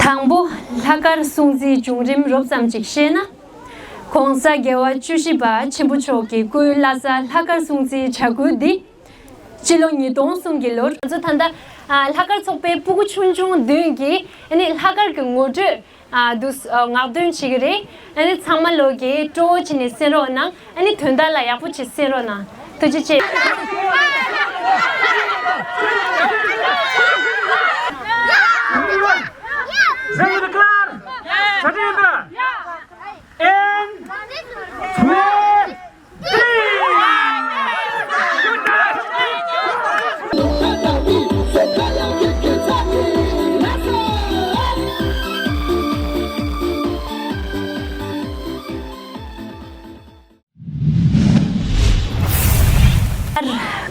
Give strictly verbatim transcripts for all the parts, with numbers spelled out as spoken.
དང་པོ། ལྷག་དཀར་སྲུང་བརྩིའི་བྱུང་རིམ་རོབ་ཙམ་ཅིག་བཤད་ན། ༸གོང་ས་རྒྱལ་བ་བཅུ་བཞི་པ་ཆེན་པོ་མཆོག་གིས་སྐུའི་བླ་གཟའ་ལྷག་དཀར་སྲུང་བརྩིའི་བྱ་འགུལ་འདི། སྤྱི་ལོ་ཉིས་སྟོང་གསུམ་གྱི་ལོར། ང་ཚོ་ད་ལྟ་ཨ་ལྷག་དཀར་ཚོགས་པའི་སྤུ་གུ་ཆུང་ཆུང་བདུན་གྱིས་ཨ་ནི་ལྷག་དཀར་གྱི་ངོ་སྤྲོད་ཨ་འདུག་ཨ་ངག་འདོན་བྱེད་ཀྱི་རེད། ཨ་ནི་ཚང་མ་ལོག་གིས་སྤྲོ་བོ་བྱས་ནས་གསན་རོགས་གནང་། ཨ་ནི་དོན་དག་ལ་ཡག་པོ་བྱས་གསན་རོགས་གནང་། ཐུགས་རྗེ་ཆེ། Is everyone clear? Satindra! And three!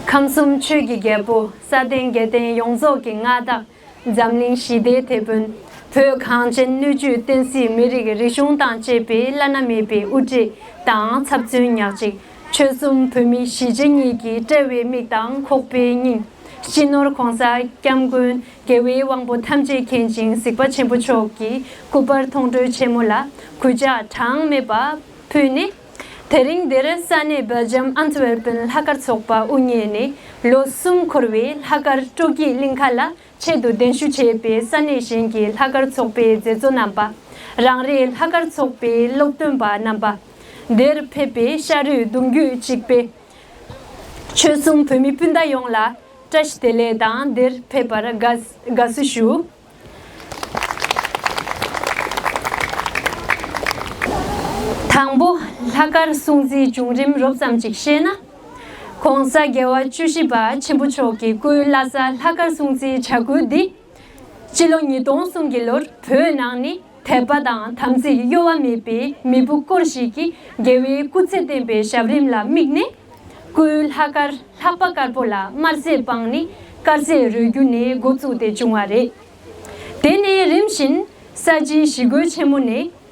ཁམས་གསུམ་ཆོས་ཀྱི་རྒྱལ་པོ་ས་སྟེང་རྒྱལ་བསྟན་ཡོངས་རྫོགས་ཀྱི་མངའ་བདག་འཛམ་གླིང་ཞི་བདེའི་དེད་དཔོན། བོད་གངས་ཅན་སྣོད་བཅུད་བསྟན་སྲིད་མི་རིགས་རིག་གཞུང་དང་བཅས་པའི་བླ་ན་མེད་པའི་དབུ་ཁྲིད་དང་ཚབ་མཚོན་ཉག་གཅིག་ཆོལ་གསུམ་བོད་མི་གཞིས་བྱེས་གཉིས་ཀྱི་དཔྲལ་བའི་མིག་དང་ཁོག་པའི་སྙིང་། སྤྱི་ནོར་༸གོང་ས་༸སྐྱབས་མགོན་རྒྱལ་བའི་དབང་པོ་ཐམས་ཅད་མཁྱེན་ཅིང་གཟིགས་པ་ཆེན་པོ་མཆོག་གི་སྐུ་པར་མཐོང་གྲོལ་ཆེན་མོ་ལ་གུས་ཕྱག་གྲངས་མེད་པ་ཕུལ་ནས། དེ་རིང་འདིར་ས་གནས་སྦེལ་ཇམ་ཨན་ཐི་ཝེར་པན་ལྷག་དཀར་ཚོགས་པ་དབུ་བརྙེས་ནས་ལོ་གསུམ་འཁོར་བའི་ལྷག་དཀར་སྤྲོ་སྐྱིད་གླིང་ཁ་ལ་ཆེད་དུ་གདན་ཞུ་བྱས་པའི་ས་གནས་གཞན་གྱི་ལྷག་དཀར་ཚོགས་པའི་མཛད་གཙོ་རྣམ་པ། རང་རེའི་ལྷག་དཀར་ཚོགས་པའི་སློབ་སྟོན་པ་རྣམ་པ། འདིར་ཕེབས་པའི་ཤ་རུས་གདུང་རྒྱུད་གཅིག་པའི་ཆོལ་གསུམ་བོད་མི་སྤུན་ཟླ་ཡོངས་ལ་བཀྲ་ཤིས་བདེ་ལེགས་དང་འདིར་ཕེབས་པར་དགའ་དགའ་བསུ་ཞུ། དང་པོ། ལྷག་དཀར་སྲུང་བརྩིའི་བྱུང་རིམ་རོབ་ཙམ་ཅིག་བཤད་ན། ༸གོང་ས་རྒྱལ་བ་བཅུ་བཞི་པ་ཆེན་པོ་མཆོག་གི་སྐུའི་བླ་གཟའ་ལྷག་དཀར་སྲུང་བརྩིའི་བྱ་འགུལ་འདི། སྤྱི་ལོ་ཉིས་སྟོང་གསུམ་གྱི་ལོར་བོད་ནང་ནས་དད་པ་དང་དམ་ཚིག་གཡོ་བ་མེད་པའི་མི་བུ་སྐོར་ཞིག་གིས་རྒྱལ་བའི་སྐུ་ཚེ་བརྟན་པའི་ཞབས་རིམ་ལ་དམིགས་ནས། སྐུའི་ལྷག་དཀར་ལྷག་པ་དཀར་པོ་ལ་དམར་ཟས་སྤངས་ནས་དཀར་ཟས་རོལ་རྒྱུ་ནས་འགོ་བཙུགས་ཏེ་བྱུང་བ་རེད། དེ་ནས་རིམ་བཞིན་ས་བྱིའི་ཞི་རྒོལ་ཆེན་མོ་ནས།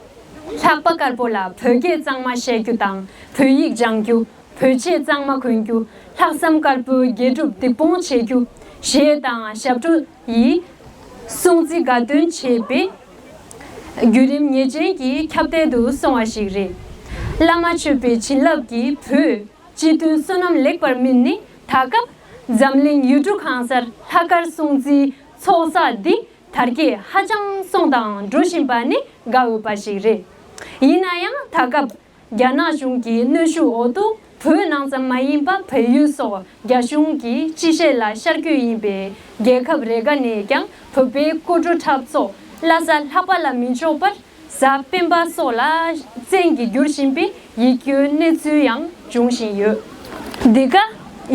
ལྷག་པ་དཀར་པོ་ལ་བོད་སྐད་གཙང་མ་བཤད་རྒྱུ་དང་བོད་ཡིག་སྦྱང་རྒྱུ། བོད་ཆས་གཙང་མ་གོན་རྒྱུ། ལྷག་བསམ་དཀར་པོའི་དགེ་སྒྲུབ་སྡིག་སྤོང་བྱེད་རྒྱུ། གཞས་དང་ཞབས་བྲོ་ཡི་སྲུང་བརྩི་དགའ་སྟོན་བྱེད་པའི་བརྒྱུད་རིམ་ངེས་ཅན་གྱི་ཁྱབ་གདལ་དུ་སོང་བ་ཞིག་རེད། བླ་མ་མཆོད་པའི་བྱིན་རླབས་ཀྱིས་བོད་སྤྱི་མཐུན་བསོད་ནམས་ལེགས་པར་སྨིན་ནས་ད་སྐབས་འཛམ་གླིང་ཡུལ་གྲུ་གང་སར་ལྷག་དཀར་སྲུང་བརྩིའི་ཚོགས་བསགས་འདི་དར་རྒྱས་ཧ་ཅང་སོང་དང་འགྲོ་བཞིན་པ་ནི་དགའ་འོས་པ་ཞིག་རེད། ཡིན་ན་ཡང་ད་སྐབས་རྒྱ་ནག་གཞུང་གི་གནོན་ཤུགས་འོག་ཏུ་བོད་ནང་ཙམ་མ་ཡིན་པར་བལ་ཡུལ་སོགས་རྒྱ་གཞུང་གི་སྤྱི་བཤད་ལ་ཤར་བསྐྱོད་ཡིན་པའི་རྒྱལ་ཁབ་རེ་འགའ་ནས་ཀྱང་བོད་པའི་སྐུ་བྲོ་འཁྲབ་ཚོགས་བླ་གཟའ་ལྷག་པ་ལ་མི་འཇོག་པར་གཟའ་སྤེན་པ་སོགས་ལ་བཙན་གྱིས་བསྒྱུར་བཞིན་པའི་ཡིད་སྐྱོའི་གནས་ཚུལ་ཡང་འབྱུང་བཞིན་ཡོད། འདི་ག་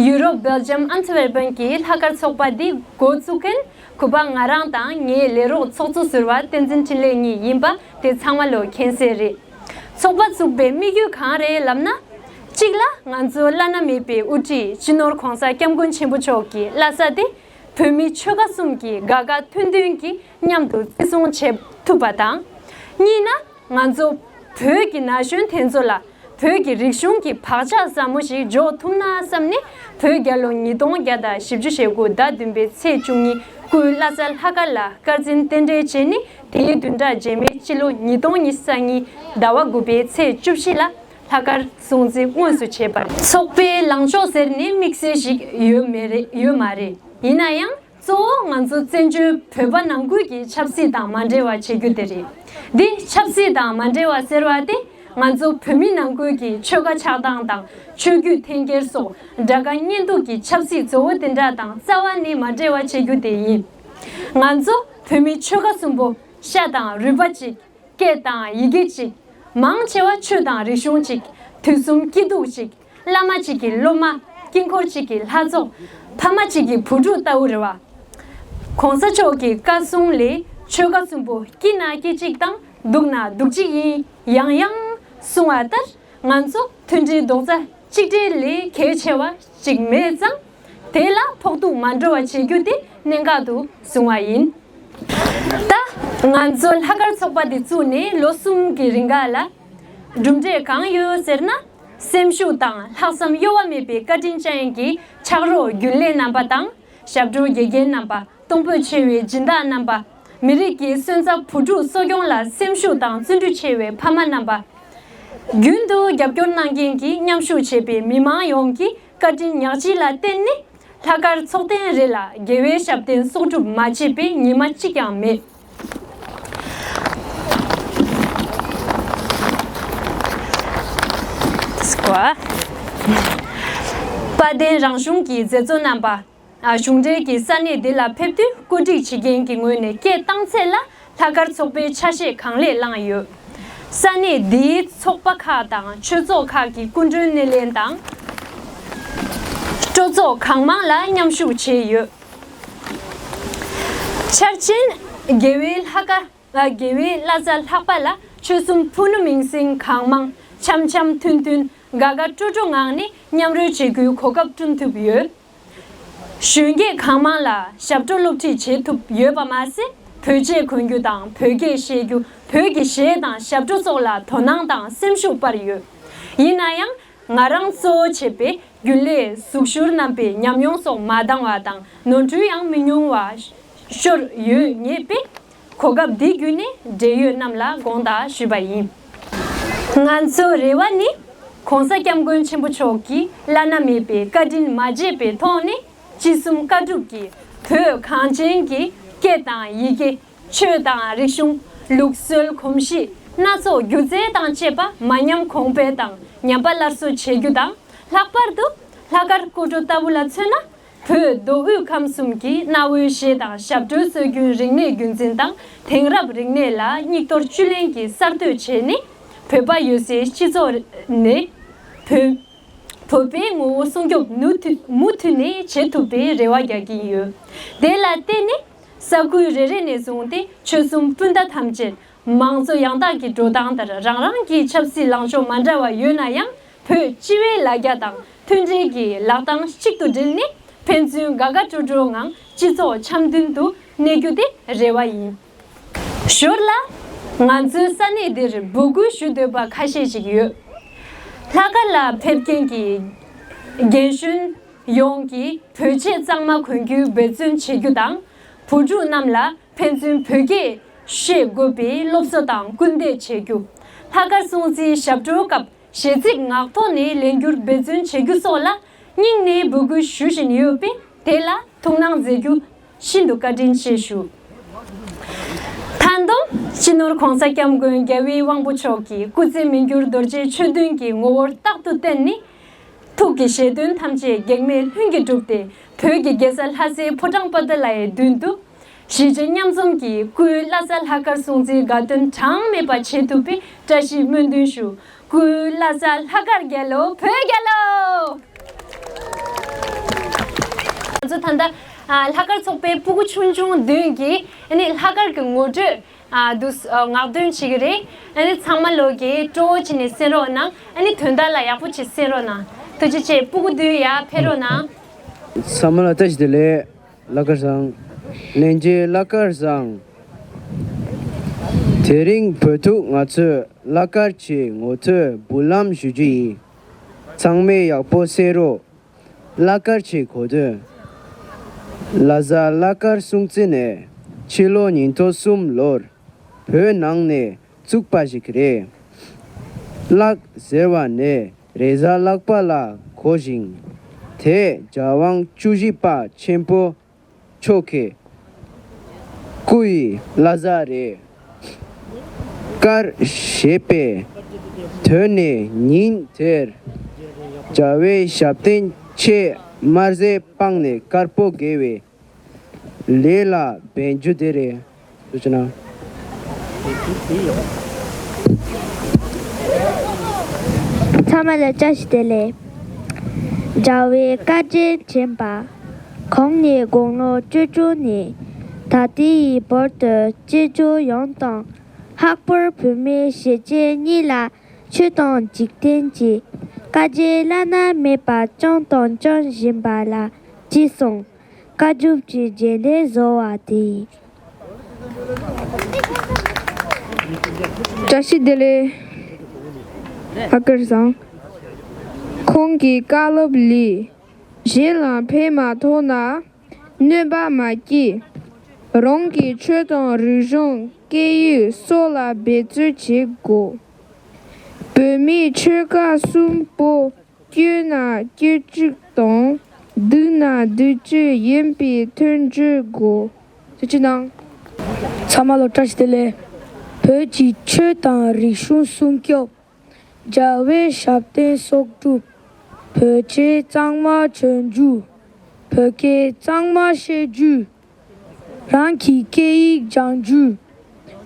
ཡུ་རོབ་སྦེལ་ཇམ་ཨན་ཐི་ཝེར་པན་གྱི་ལྷག་དཀར་ཚོགས་པ་འདི་འགོ་བཙུགས་མཁན་གུས་པ་ང་རང་དང་ངའི་ལས་རོགས་ཚོགས་གཙོ་ཟུར་པ་བསྟན་འཛིན་འཕྲིན་ལས་གཉིས་ཡིན་པ་དེ་ཚང་མ་ལོ་མཁྱེན་གསལ་རེད། ཚོགས་པ་བཙུགས་པའི་དམིགས་ཡུལ་གང་རེད་ལབ་ན། གཅིག་ལ་ང་ཚོ་བླ་ན་མེད་པའི་དབུ་ཁྲིད་སྤྱི་ནོར་༸གོང་ས་༸སྐྱབས་མགོན་ཆེན་པོ་མཆོག་གི་བླ་གཟའ་དེ་བོད་མི་ཆོལ་ཁ་གསུམ་གྱིས་དགའ་དགའ་མཐུན་མཐུན་གྱིས་མཉམ་དུ་བརྩི་སྲུང་བྱེད་ཐུབ་པ་དང་། གཉིས་ན་ང་ཚོ་བོད་ཀྱི་ན་གཞོན་དེ་ཚོ་ལ་བོད་ཀྱི་རིག་གཞུང་གི་བག་ཆགས་ཟབ་མོ་ཞིག་འཇོག་ཐུབ་ན་བསམ་ནས་བོད་རྒྱལ་ལོ་ཉིས་སྟོང་བརྒྱ་དང་བཞི་བཅུ་ཞེ་དགུ་ཟླ་བདུན་པའི་ཚེས་བཅུ་གཉིས་སྐུའི་བླ་གཟའ་ལྷག་དཀར་ལ་དཀར་འཛིན་རྟེན་འབྲེལ་བྱས་ནས་དེའི་བདུན་ཕྲག་རྗེས་མའི་སྤྱི་ལོ་ཉིས་སྟོང་ཉི་ཤུ་རྩ་གཉིས་ཟླ་བ་དགུ་པའི་ཚེས་བཅུ་བཞི་ལ་ལྷག་དཀར་སྲུང་བརྩི་དངོས་སུ་བྱས་པ་རེད། ཚོགས་པའི་ལངས་ཕྱོགས་ཟེར་ནས་དམིགས་བསལ་ཞིག་ཡོད་མེད་རེད་ཡོད་མ་རེད། ཡིན་ན་ཡང་གཙོ་བོ་ང་ཚོ་བཙན་བྱོལ་བོད་པ་ནང་ཁུལ་གྱི་ཆབ་སྲིད་དང་མ་འབྲེལ་བ་བྱེད་རྒྱུ་དེ་རེད། འདི་ཆབ་སྲིད་དང་མ་འབྲེལ་བ་ཟེར་བ་དེ་ང་ཚོ་བོད་མི་ནང་ཁུལ་གྱི་ཆོལ་ཁ་ཆགས་སྟངས་དང་ཆོས་བརྒྱུད་འཐེན་འཁྱེར་སོགས་དགྲ་དགའ་གཉེན་སྡུག་གི་ཆབ་སྲིད་བཟོ་བོ་དེ་འདྲ་དང་རྩ་བ་ནས་མ་འབྲེལ་བ་བྱེད་རྒྱུ་དེ་ཡིན། ང་ཚོ་བོད་མི་ཆོལ་ཁ་གསུམ་པོ་ཤ་དང་རུས་པ་གཅིག་སྐད་དང་ཡི་གེ་གཅིག་མང་ཆེ་བ་ཆོས་དང་རིག་གཞུང་གཅིག་དུས་གསུམ་སྐྱིད་སྡུག་གཅིག་བླ་མ་གཅིག་གི་སློབ་མ། དཀྱིལ་འཁོར་གཅིག་གི་ལྷ་ཚོགས། ཕ་མ་གཅིག་གི་བུ་ཕྲུག་ལྟ་བུ་རེད་བ། ༸གོང་ས་མཆོག་གི་བཀའ་གསུང་ལས་ཆོལ་ཁ་གསུམ་པོ་སྐྱིད་ན་སྐྱིད་གཅིག་དང་སྡུག་ན་སྡུག་གཅིག་ཡིན་ཡང་ཡང་གསུང་བ་ལྟར་ང་ཚོ་མཐུན་སྒྲིལ་རྡོག་རྩ་གཅིག་སྒྲིལ་ལས་གལ་ཆེ་བ་གཅིག་མེད་ཙང་། དེ་ལ་ཕོག་ཐུག་མ་འགྲོ་བ་བྱེད་རྒྱུ་དེ་གནད་འགག་ཏུ་བཟུང་བ་ཡིན། ད་ང་ཚོ་ལྷག་དཀར་ཚོགས་པ་འདི་བཙུགས་ནས་ལོ་གསུམ་གྱི་རིང་ག་ལ་གྲུབ་འབྲས་གང་ཡོད་ཟེར་ན། སེམས་ཤུགས་དང་ལྷག་བསམ་གཡོ་བ་མེད་པའི་བཀའ་དྲིན་ཅན་གྱི་ཕྱག་རོགས་རྒྱུན་ལས་རྣམ་པ་དང་ཞབས་བྲོ་དགེ་རྒན་རྣམ་པ། གཏོང་ཕོད་ཆེ་བའི་སྦྱིན་བདག་རྣམ་པ། མི་རིགས་ཀྱི་སོན་རྩ་བུ་ཕྲུག་གསོ་སྐྱོང་ལ་སེམས་ཤུགས་དང་བརྩོན་འགྲུས་ཆེ་བའི་ཕ་མ་རྣམ་པ། རྒྱུན་དུ་རྒྱབ་སྐྱོར་གནང་མཁན་གྱི་མཉམ་ཞུགས་བྱས་པའི་མི་མང་ཡོངས་ཀྱི་བཀའ་དྲིན་ཉག་གཅིག་ལ་བརྟེན་ནས། ལྷག་དཀར་ཚོགས་ཐེངས་རེ་ལ་དགེ་བའི་ཞབས་བརྟན་གསོག་སྒྲུབ་མ་བྱས་པའི་ཉི་མ་གཅིག་ཀྱང་མེད། དཔལ་ལྡན་རང་གཞུང་གི་མཛད་གཙོ་རྣམ་པ། གཞུང་འབྲེལ་གྱི་ས་གནས་འདི་ལ་ཕེབས་དུས་བཀོད་སྒྲིག་བྱེད་མཁན་གྱི་ངོས་ནས་སྐད་བཏང་ཚད་ལ་ལྷག་དཀར་ཚོགས་པའི་ཆ་ཤས་གང་ལེགས་བླངས་ཡོད། ས་གནས་འདིའི་ཚོགས་པ་ཁག་དང་ཆོས་ཚོགས་ཁག་གི་སྐུ་མགྲོན་སྣེ་ལེན་དང་། སྤྲོ་ཚོགས་གང་མང་ལ་མཉམ་ཞུགས་བྱས་ཡོད། ཆར་ཅན་དགེ་བའི་ལྷ་ཁང་། དགེ་བའི་བླ་གཟའ་ལྷག་པ་ལ་ཆོལ་གསུམ་ཕུ་ནུ་མིང་སྲིང་གང་མང་འཆམ་འཆམ་མཐུན་མཐུན་དགའ་དགའ་སྤྲོ་སྤྲོ་ངང་ནས་མཉམ་རོལ་བྱེད་རྒྱུའི་གོ་སྐབས་བསྐྲུན་ཐུབ་ཡོད། གཞོན་སྐྱེས་གང་མང་ལ་ཞབས་བྲོ་སློབ་ཁྲིད་བྱེད་ཐུབ་ཡོད་པ་མ་ཟད། བོད་ཆས་གོན་རྒྱུ་དང་བོད་སྐད་བཤད་རྒྱུ། བོད་ཀྱི་གཞས་དང་ཞབས་བྲོ་སོགས་ལ་དོ་སྣང་དང་སེམས་ཤུགས་སྤར་ཡོད། ཡིན་ན་ཡང་། ང་རང་གཙོ་བོ་བྱས་པའི་རྒྱུན་ལས་ཟུག་གཞུར་རྣམ་པའི་ཉམས་མྱོང་སོགས་མ་འདང་བ་དང་ནོར་འཁྲུལ་ཡང་མི་ཉུང་བ་ཤོར་ཡོད་ངེས་པས། གོ་སྐབས་འདི་བརྒྱུད་ནས་འབྲེལ་ཡོད་རྣམས་ལ་དགོངས་དག་ཞུས་པ་ཡིན། ང་ཚོའི་རེ་བ་ནི། ༸གོང་ས་༸སྐྱབས་མགོན་ཆེན་པོ་མཆོག་གི་བླ་ན་མེད་པའི་བཀའ་དྲིན་མ་བརྗེད་པའི་ཐོག་ནས་ཅི་གསུང་བཀའ་སྒྲུབ་ཀྱིས་བོད་གངས་ཅན་གྱི་སྐད་དང་ཡི་གེ། ཆོས་དང་རིག་གཞུང་། ལུགས་སྲོལ་གོམས་གཤིས་སྣ་ཚོགས་སྒྱུ་རྩལ་དང་བཅས་པ་མ་ཉམས་གོང་འཕེལ་དང་ཉམས་པ་སླར་གསོ་བྱེད་རྒྱུ་དང་། ལྷག་པར་དུ་ལྷག་དཀར་སྐུ་བྲོ་ལྟ་བུ་ལ་མཚོན་ན། བོད་མདོ་དབུས་ཁམས་གསུམ་གྱི་གནའ་བོའི་གཞས་དང་ཞབས་བྲོའི་སྲོལ་རྒྱུན་རིག་གནས་རྒྱུན་འཛིན་དང་དེང་རབས་རིག་གནས་ལ་སྙིགས་དོར་བཅུད་ལེན་གྱིས་གསར་གཏོད་བྱས་ནས། བོད་པ་ཡོད་སའི་སྤྱི་ཚོགས་ནས་བོད་བོད་པའི་ངོ་བོ་སྲུང་སྐྱོབ་མུ་མཐུད་མུ་མཐུད་ནས་བྱེད་ཐུབ་པའི་རེ་བ་རྒྱག་གི་ཡོད། དེ་ལ་བརྟེན་ནས། ས་ཁུལ་རེ་རེ་ནས་བཟུང་སྟེ་ཆོལ་གསུམ་སྤུན་ཟླ་ཐམས་ཅད་མང་གཙོ་ཡང་དག་གི་འགྲོ་སྟངས་ལྟར་རང་རང་གི་ཆབ་སྲིད་ལངས་ཕྱོགས་མ་འདྲ་བ་ཡོད་ན་ཡང་བོད་སྤྱི་བའི་ལ་རྒྱ་དང་མཐུན་སྒྲིལ་གྱི་ལག་རྡང་གཅིག་ཏུ་སྒྲིལ་ནས་ཕན་ཚུན་དགའ་དགའ་སྤྲོ་སྤྲོའི་ངང་སྤྱི་ཚོགས་འཆམ་མཐུན་དུ་གནས་རྒྱུ་དེ་རེ་བ་ཡིན། ཞོར་ལ། ང་ཚོའི་ས་གནས་འདིར་འབོད་སྐུལ་ཞུ་འདོད་པ་ཁ་ཤས་ཤིག་ཡོད། ལྷག་དཀར་ལ་ཕེབས་མཁན་གྱི་རྒན་གཞོན་ཡོངས་ཀྱིས་བོད་ཆས་གཙང་མ་གོན་རྒྱུའི་འབད་བརྩོན་བྱེད་རྒྱུ་དང་། བུ་ཕྲུག་རྣམས་ལ་ཕན་ཚུན་བོད་སྐད་ཤེས་དགོས་པའི་སློབ་གསོ་དང་སྐུལ་འདེད་བྱེད་རྒྱུ། ལྷག་དཀར་སྲུང་བརྩིའི་ཞབས་བྲོའི་སྐབས་གཞས་ཚིག་ངག་ཐོག་ནས་ལེན་རྒྱུར་འབད་བརྩོན་བྱེད་རྒྱུ་སོགས་ལ་སྙིང་ནས་འབོད་སྐུལ་ཞུ་བཞིན་ཡོད་པས། དེ་ལ་ཐུགས་སྣང་མཛད་རྒྱུ་ཤིན་ཏུ་བཀའ་དྲིན་ཆེ་ཞུ། མཐའ་བསྡོམས། སྤྱི་ནོར་༸གོང་ས་༸སྐྱབས་མགོན་རྒྱལ་བའི་དབང་པོ་མཆོག་གི་སྐུ་ཚེ་མི་འགྱུར་རྡོ་རྗེ་ཆོས་བདུན་གྱི་ངོ་བོར་རྟག་ཏུ་བརྟེན་ནས། ཐུགས་ཀྱི་བཞེད་དོན་ཐམས་ཅད་གེགས་མེད་ལྷུན་གྱིས་གྲུབ་སྟེ། བོད་ཀྱི་རྒྱལ་ས་ལྷ་སའི་ཕོ་བྲང་པོ་ཏཱ་ལའི་མདུན་དུ། གཞིས་བྱེས་མཉམ་འཛོམས་ཀྱིས་སྐུའི་བླ་གཟའ་ལྷག་དཀར་སྲུང་བརྩིའི་དགའ་སྟོན་གྲངས་མེད་པ་བྱེད་ཐུབ་པའི་བཀྲ་ཤིས་སྨོན་འདུན་ཞུ། སྐུའི་བླ་གཟའ་ལྷག་དཀར་རྒྱལ་ལོ། བོད་རྒྱལ་ལོ། ང་ཚོ་ད་ལྟ་ཨ་ལྷག་དཀར་ཚོགས་པའི་སྤུ་གུ་ཆུང་ཆུང་བདུན་གྱིས་ཨ་ནི་ལྷག་དཀར་གྱི་ངོ་སྤྲོད་ཨ་དུ་ཨ་ངག་འདོན་བྱེད་ཀྱི་རེད། ཨ་ནི་ཚང་མ་ལོག་གིས་སྤྲོ་བོ་བྱས་ནས་གསན་རོགས་གནང་། ཨ་ནི་དོན་དག་ལ་ཡག་པོ་བྱས་གསན་རོགས་གནང་། ཐུགས་རྗེ་ཆེ། སྤུ་གུ་བདུན་ཡར་ཕེབས་རོགས་གནང་། ཚང་མ་ལ་བཀྲ་ཤིས་བདེ་ལེགས། བླ་དཀར་བཟང་། ལྷན་རྒྱས་བླ་དཀར་བཟང་། དེ་རིང་བོད་ཐུག་ང་ཚོས་བླ་དཀར་གྱི་ངོ་སྤྲོད་འབུལ་ལམ་ཞུ་རྒྱུ་ཡིན། ཚང་མས་ཡག་པོ་གསན་རོགས། བླ་དཀར་གྱི་གོ་དོན། བླ་གཟའ་བླ་དཀར་སྲུང་བརྩི་ནི་ཕྱི་ལོ་ཉིས་སྟོང་གསུམ་ལོར་བོད་ནང་ནས་བཙུགས་པ་ཞིག་རེད། བླ་ཟེར་བ་ནི་རེས་གཟའ་ལྷག་པ་ལ་གོ་ཞིང་། དེ་རྒྱལ་དབང་བཅུ་བཞི་པ་ཆེན་པོ་མཆོག་གི་སྐུ་ཡི་བླ་གཟའ་རེད། དཀར་ཞེས་པའི་དོན་ནི་ཉིན་དེར་རྒྱལ་བའི་ཞབས་བརྟན་ཆེས་དམར་ཟས་སྤངས་ནས་དཀར་པོ་དགེ་བའི་ལས་ལ་འབད་རྒྱུ་དེ་རེད། ཐུགས་རྗེ་གནང་། ཚང་མ་ལ་བཀྲ་ཤིས་བདེ་ལེགས། རྒྱལ་བའི་བཀའ་དྲིན་དྲན་པ། གོང་ནས་དགུང་ལོ་བཅུ་དྲུག་ནས་ད་ལྟའི་བར་དུ་སྤྱི་ཚོགས་ཡོངས་དང་ལྷག་པར་བོད་མི་གཞིས་བྱེས་གཉིས་ལ་ཆོས་དང་འཇིག་རྟེན་གྱི་བཀའ་དྲིན་བླ་ན་མེད་པ་བསྐྱངས་དང་སྐྱོང་བཞིན་པ་ལ་ཅི་གསུང་། བཀའ་སྒྲུབ་ཀྱི་རྗེས་ལས་བཟོ་བ་དེ་ཡིན། བཀྲ་ཤིས་བདེ་ལེགས། ཨ་དཀར་བཟང་། ཁོང་གི་བཀའ་སློབ་ལས། གཞན་ལ་ཕན་མ་ཐོགས་ན་གནོད་པ་མ་སྐྱེལ། རང་གི་ཆོས་དང་རིག་གཞུང་སྐད་ཡིག་སོགས་ལ་འབད་རྩོལ་བྱེད་དགོས། བོད་མིའི་ཆོལ་ཁ་གསུམ་པོ་བསྐྱོད་ན་བསྐྱོད་ཅིག་དང་། སྡུག་ན་སྡུག་ཅིག་ཡིན་པའི་དོན་བརྗོད་དགོས། ཐུགས་རྗེ་གནང་། ཚང་མ་ལ་བཀྲ་ཤིས་བདེ་ལེགས། བོད་ཀྱི་ཆོས་དང་རིག་གཞུང་སྲུང་སྐྱོབ། རྒྱལ་བའི་ཞབས་བརྟན་གསོག་སྒྲུབ། བོད་ཆས་གཙང་མ་གྱོན་རྒྱུ། བོད་སྐད་གཙང་མ་བཤད་རྒྱུ། རང་གི་སྐད་ཡིག་སྦྱང་རྒྱུ།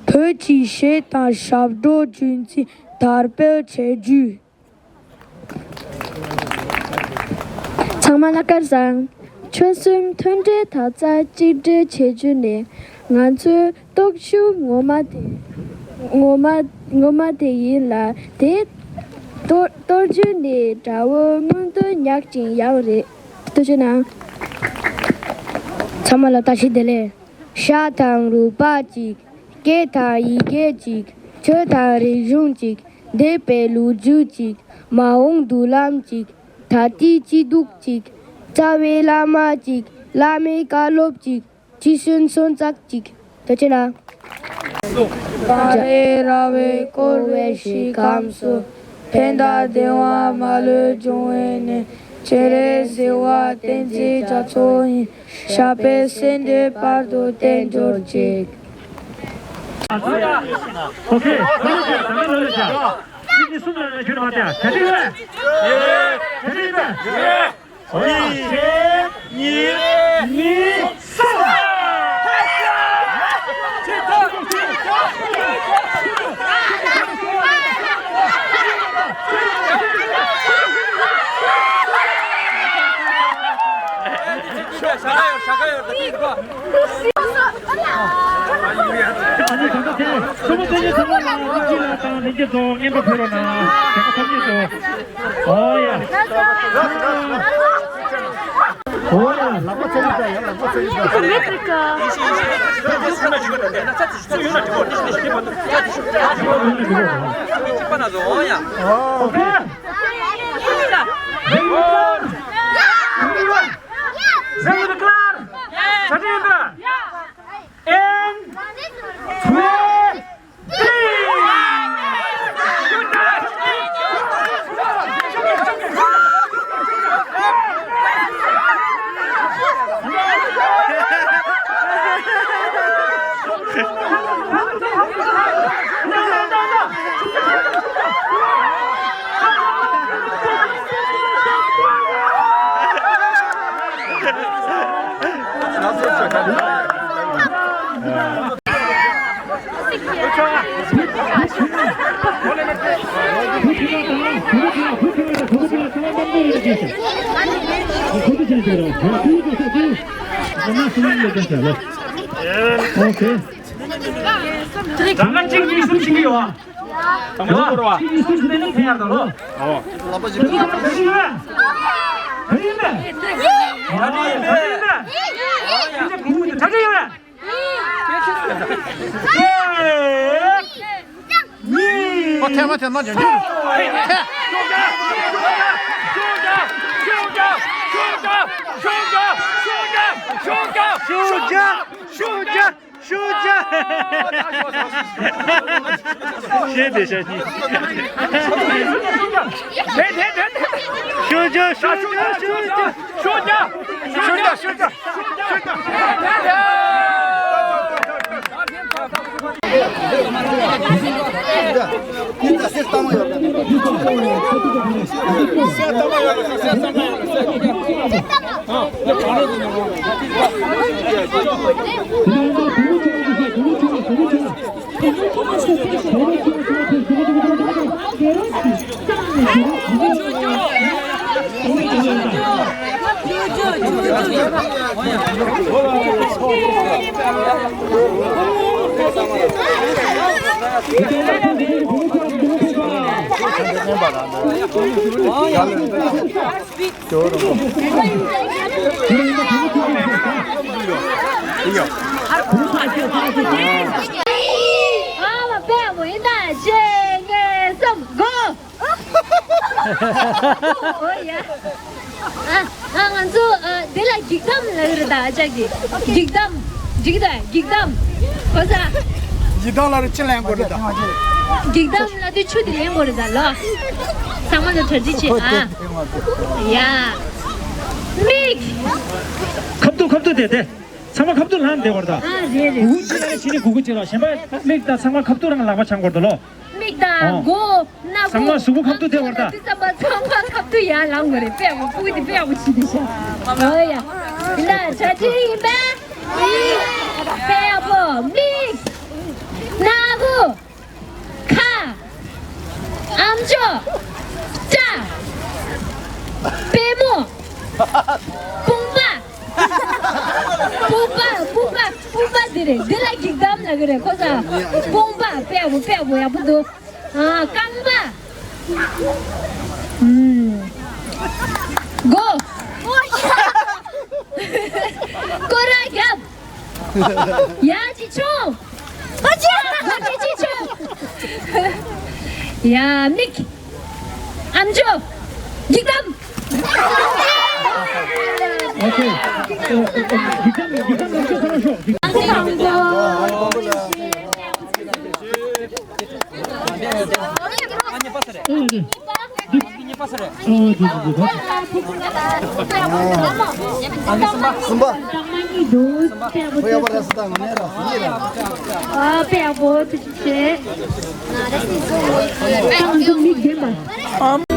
བོད་ཀྱི་གཞས་དང་ཞབས་བྲོ་རྒྱུན་འཛིན་དར་སྤེལ་བྱེད་རྒྱུ། ཚང་མ་ལ་སྐལ་བཟང་། ཆོལ་གསུམ་མཐུན་སྒྲིལ་དར་རྒྱས་གཅིག་སྒྲིལ་བྱེད་རྒྱུ་ནི་ང་ཚོའི་སྟོབས་ཤུགས་ངོ་མ་དེ། ངོ་མ་ངོ་མ་དེ་ཡིན་ལ། དེ་གཏོར་གཏོར་རྒྱུ་ནི་དགྲ་བོའི་མངོན་འདོད་ཉག་ཅིག་ཡང་རེད། ཐུགས་རྗེ་གནང་། ཚང་མ་ལ་བཀྲ་ཤིས་བདེ་ལེགས། ཞྭ་དང་རུས་པ་གཅིག་སྐད་དང་ཡི་གེ་གཅིག་ཆོས་དང་རིག་གཞུང་གཅིག་འདས་པའི་ལོ་རྒྱུས་གཅིག་མ་འོངས་མདུན་ལམ་གཅིག་ད་ལྟའི་སྐྱིད་སྡུག་གཅིག་རྩ་བའི་བླ་མ་གཅིག་བླ་མའི་བཀའ་སློབ་གཅིག་རྗེས་སུ་སོན་རྩ་གཅིག་ཐུགས་རྗེ་གནང་། ཀ་རེ་ར་བས་བསྐོར་བའི་ཞིང་ཁམས་སུ། ཕན་དང་བདེ་བ་མ་ལུས་འབྱུང་བའི་གནས། སྤྱན་རས་གཟིགས་དབང་བསྟན་འཛིན་རྒྱ་མཚོ་ཡི། ཞབས་པད་སྲིད་མཐའི་བར་དུ་བརྟན་གྱུར་ཅིག་ཨོ་ཁེ། ད་ལོ་ཆེ། ད་ལོ་ཆེ། ཁྱེད་ཀྱིས་གསུམ་ལ་ཁྱོད་མ་བལྟས། ག་དུས་ཡོད། ག་དུས་ཡོད། ཨོ་ཡ། གཅིག་གཉིས། གཉིས། གསུམ། ཞག་ཡོད། ཞག་ཡོད། གསུམ་པ་བཙན་གྱི་ཐང་ལ་ལ་ལ་ལ་དང་ལིང་གེ་རྫོང་བརྙན་པར་ཕུལ་རོགས་གནང་། ཞག་ཐམ་ཉེས་སོ། ཨོ་ཡ། ཨོ་ཡ། ལག་པ་ཚ་ཡིག་ད་ཡང་ལག་པ་ཚ་ཡིག་ད། ཨོ་ཁེ། Very good. Very good. And three. Okay. རང་ག་གཅིག་གཉིས་གསུམ་ཞིག་ཡོད། དང་པོ་ར་བ། གཅིག་གཉིས་གསུམ་ཞིག་ནས་ནི་ཕན་ཡར་དང་ལོ། ཨོ། ལག་པ་ཞིག་ག་ཡིན་པས། ག་ཡིན་པས། ག་ཡིན་པས། ག་ཡིན་པས། ག་ཡིན་པས། ག་ཡིན་པས། གཅིག་གཉིས། ཨོ་ཐལ་མ་ཐལ་མ་ཅན་ཅུ། ཐལ། ཤུགས་རྒྱག་ཤུགས་རྒྱག་ཤུགས་རྒྱག་ཤུགས་རྒྱག་ཤུགས་རྒྱག་ཤུགས་རྒྱག་ཤུགས་རྒྱག་ཤུགས་རྒྱག་ཤེས་བདེ་ཤ་ཤི། ཤུགས་རྒྱག་ཤུགས་རྒྱག་ཤུགས་རྒྱག་ཤུགས་རྒྱག་ཤུགས་རྒྱག་ཤུགས་རྒྱག་ཤུགས་རྒྱག་ཨོ་ཡ། ཨ་ཨ་ང་ཚོ་ཨ་དེ་ལ་འགྱིག་དམ་ལ་ཡོད་རེད་ད། ཨ་ཅག་གི་འགྱིག་དམ། འགྲིག་ད། འགྱིག་དམ། གོ་ས། འགྱིག་དམ་ལ་རེ་ཅི་ལེན་དགོས་རེད་ད། འགྱིག་དམ་ལ་དུས་ཆུ་དེ་ལེན་དགོས་རེད་ད་ལོ། ཚང་མ་ལ་གྲ་སྒྲིག་བྱེད་ཨ། ཡ། མིག་ཁབ་ཏུ་ཁབ་ཏུ་དེ་དེ། ཚང་མ་ཁབ་ཏུ་ལངས་བསྡད་དགོས་རེད་ད། ཨ་རེད་རེད། གུ་གུ་ཅི་ལ་ཕྱི་ནས་གུ་གུ་ཅི་ལ་གཞན་པ་མིག་དང་ཚང་མ་ཁབ་ཏུ་རང་ལག་པ་འཆང་དགོས་རེད་ད་ལོ། མིག་དང་ཨོ། མགོ། སྣ་ཁུག་ཚང་མ་གཟུགས་པོ་ཁབ་ཏུ་དེ་བར་ད། ཚང་མ་ཁབ་ཏུ་ཡར་ལངས་དགོས་རེད། དཔེ་ཡག་པོ་སྤུ་གུ་དེ་དཔེ་ཡག་པོ་བྱེད་དེ་ཤག་ཨོ་ཡ། ཡིན་ད་གྲ་སྒྲིག་ཡིན་པས། དཔེ་ཡག་པོ། མིག་སྣ་ཁུག་ཁ། ཨམ་ཅོག་སྐྲ། པུས་མོ། དཔུང་པ། དཔུང་པ། དཔུང་པ། དཔུང་པ་འདི་རེད། འདི་ལ་འགྱིག་དམ་ལབ་ཀྱི་རེད། ཁོ་ཚ། དཔུང་པ། དཔེ་ཡག་པོ། དཔེ་ཡག་པོ། ཡག་པོ་འདུག་ཨ། རྐང་པ། ཨུམ། མགོ། སྐོར་ར་རྒྱབ། ཡ་ཅི་ཆོ། ཨ་ཅི། ཨ་ཅི་ཅི་ཆོ། ཡ་མིག་ཨམ་ཅོག་འགྱིག་དམ། ཨོ་ཁེ། འགྱིག་དམ། འགྱིག་དམ་ཨམ་ཅོག་ཁ་ནང་ཤོག་གཉིས་པ་ས་རེད། ཨོ་ཁེ། གཉིས་པ་ས་རེད། ཨོ་ཁེ་ཁེ་ཁེ། གསུམ་པ། ཁོ་ཡག་པོ་ར་སི་ད་ངོ་ནས་ར་སི་ཡི་ར། ཨ་དཔེ་ཡག་པོ་ཐུགས་རྗེ་ཆེ། ཨ་ང་ཚོ་མིག་ལྡན་པ།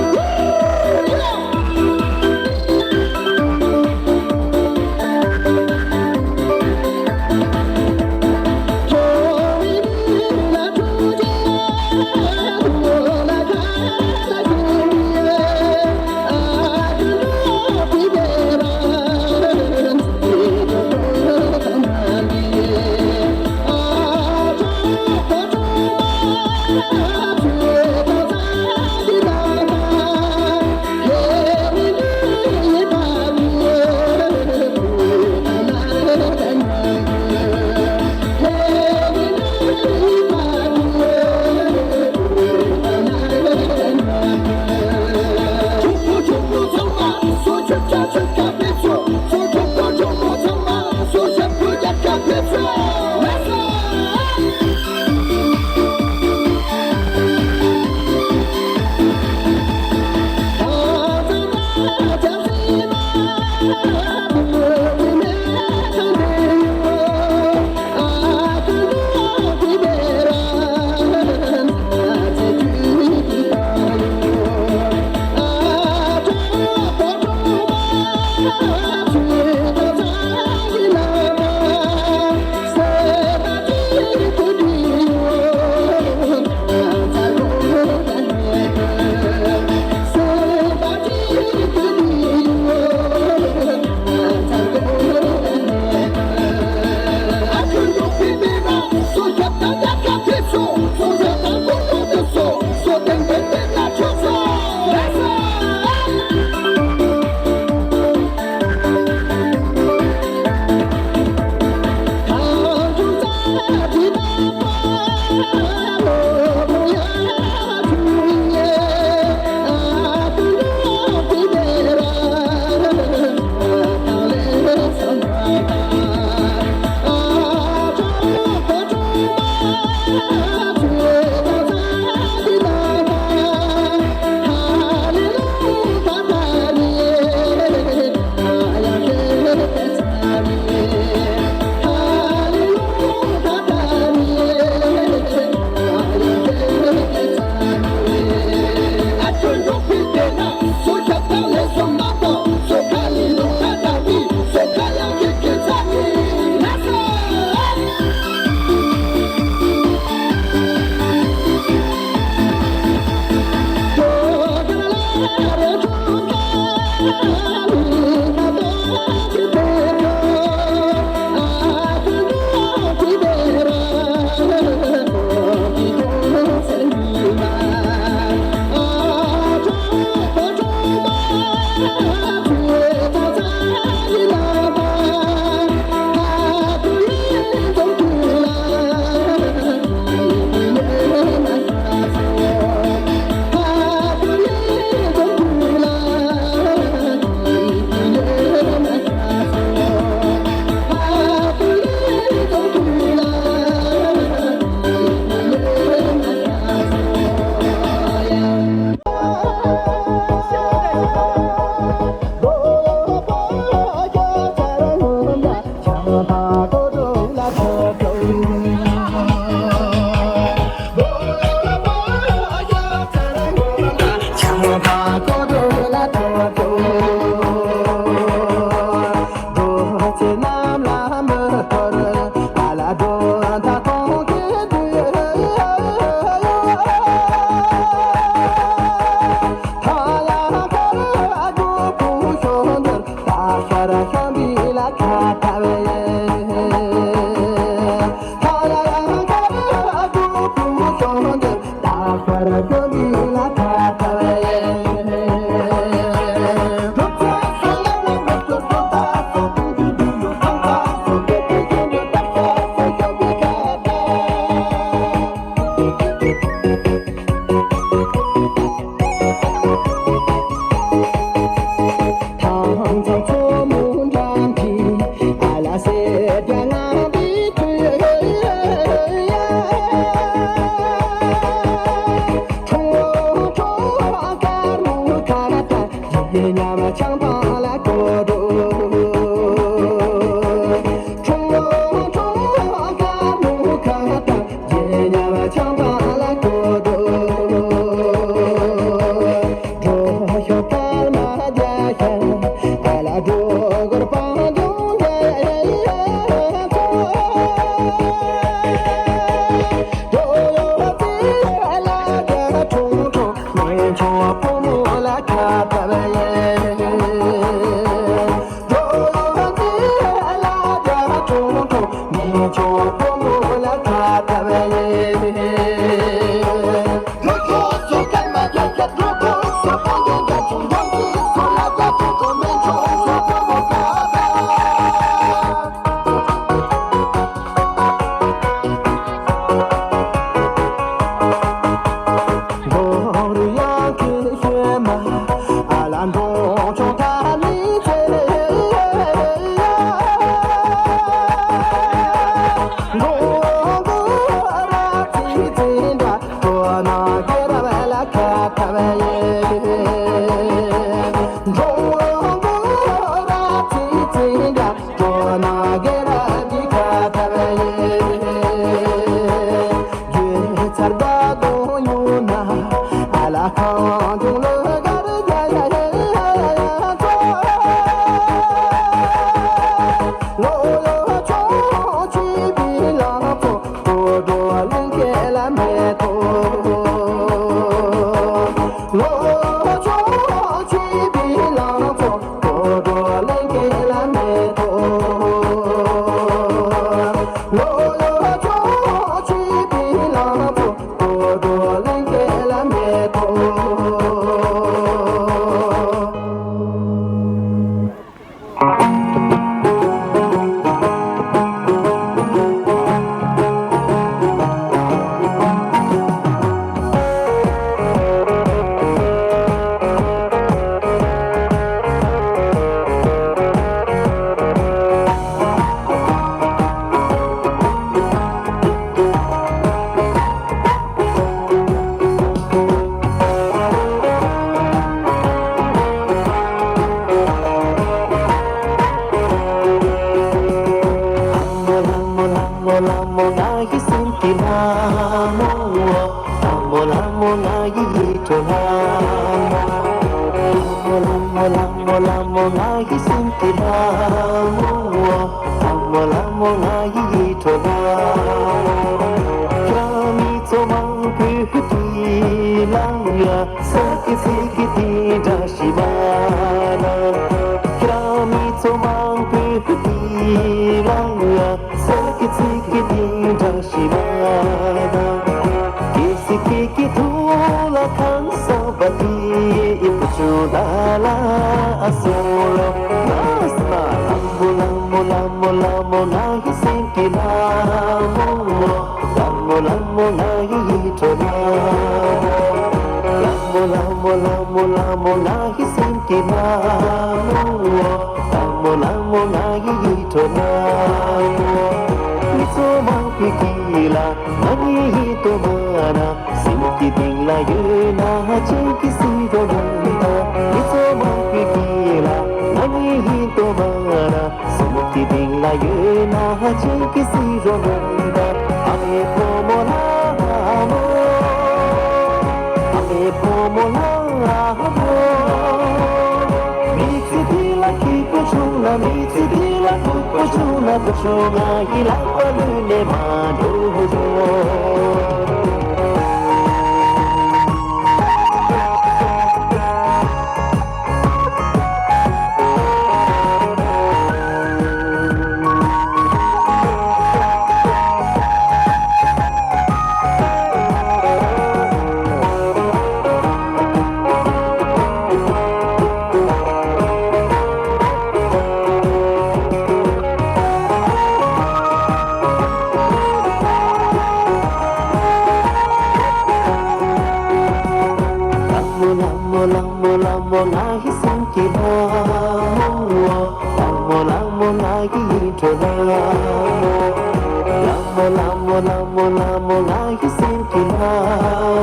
ལྷ་མོ་ང་ཡི་སེམས་ཀྱི་ལྷ་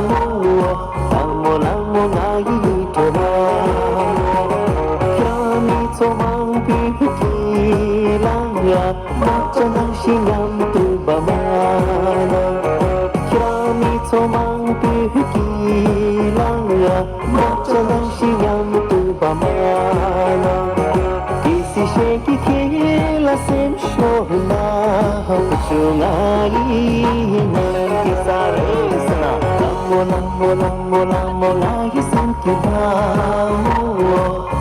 མོ། ལྷ་མོ་ལྷ་མོ་ང་ཡི་ཡིད་འཕྲོག་ལྷ་མོ། ཁྱེད་རང་མི་ཚོ་མང་པོས་ཀྱི་ལང་ཡ། མ་ཅ་ནང་བཞིན་མཉམ་དུ་བ་མ་ན། ཁྱེད་རང་མི་ཚོ་མང་པོས་ཀྱི་ལང་ཡ། མ་ཅ་ནང་བཞིན་མཉམ་དུ་བ་མ་ན། གལ་སྲིད་གཞན་གྱིས་ཁྱེད་ལ་སེམས་ཤོར་ན། བུ་ཆུང་ང་ཡིས་ནང་གི་ས་རེད་ཟེར་ན། ལྷ་མོ་ལྷ་མོ་ལྷ་མོ་ལྷ་མོ་ང་ཡི་སེམས་ཀྱི་ལྷ་མོ།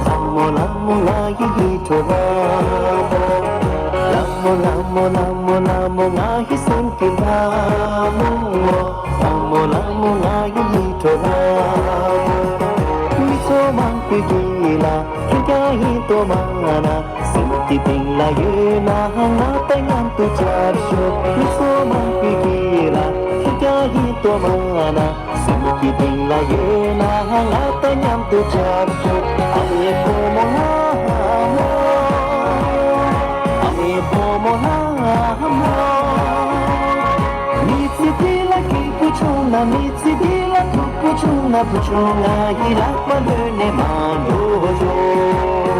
ལྷ་མོ་ལྷ་མོ་ང་ཡི་ཡིད་འཕྲོག་ལྷ་མོ། ལྷ་མོ་ལྷ་མོ་ལྷ་མོ་ལྷ་མོ་ང་ཡི་སེམས་ཀྱི་ལྷ་མོ། ལྷ་མོ་ལྷ་མོ་ང་ཡི་ཡིད་འཕྲོག་ལྷ་མོ། མི་ཚོ་མང་པོས་ཀྱི་ལ་ཁྱེད་ཀྱང་ཡིན་དོ་མ་ན། སེམས་ཀྱི་གཏིང་ལ་ཡོད་ན་ང་དང་མཉམ་དུ་བཅར་ཤོག་མི་ཚོ་མང་པོས་ཀྱི་ལ་ཁྱེད་ཀྱང་ཡིན་དོ་མ་ན། སེམས་ཀྱི་གཏིང་ལ་ཡོད་ན་ང་དང་མཉམ་དུ་བཅར་ཤོག་ཨ་མའི་བུ་མོ་ལྷ་མོ། ཨ་མའི་བུ་མོ་ལྷ་མོ། མི་ཚེ་འདི་ལ་སྐྱིད་པོ་བྱུང་ན། མི་ཚེ་འདི་ལ་སྡུག་པོ་བྱུང་ན། བུ་ཆུང་ང་ཡི་ལག་པ་ལོན་ནས་མ་འགྲོ་ཤོག་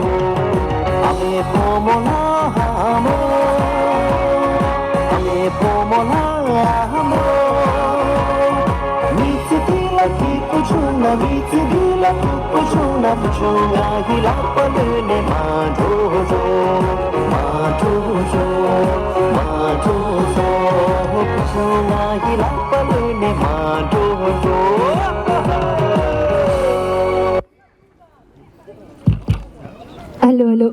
ཨ་མའི་བུ་མོ་ལྷ་མོ། ཨ་མའི་བུ་མོ་ལྷ་མོ། མི་ཚེ་འདི་ལ་སྐྱིད་པོ་བྱུང་ན། མི་ཚེ་འདི་ལ་སྡུག་པོ་བྱུང་ན། བུ་ཆུང་ང་ཡི་ལག་པ་ལོན་ནས་མ་འགྲོ་ཤོག་མ་འགྲོ་ཤོག་མ་འགྲོ་ཤོག་བུ་ཆུང་ང་ཡི་ལག་པ་ལོན་ནས་མ་འགྲོ་ཤོག་ཨ་ལོ་ཨ་ལོ།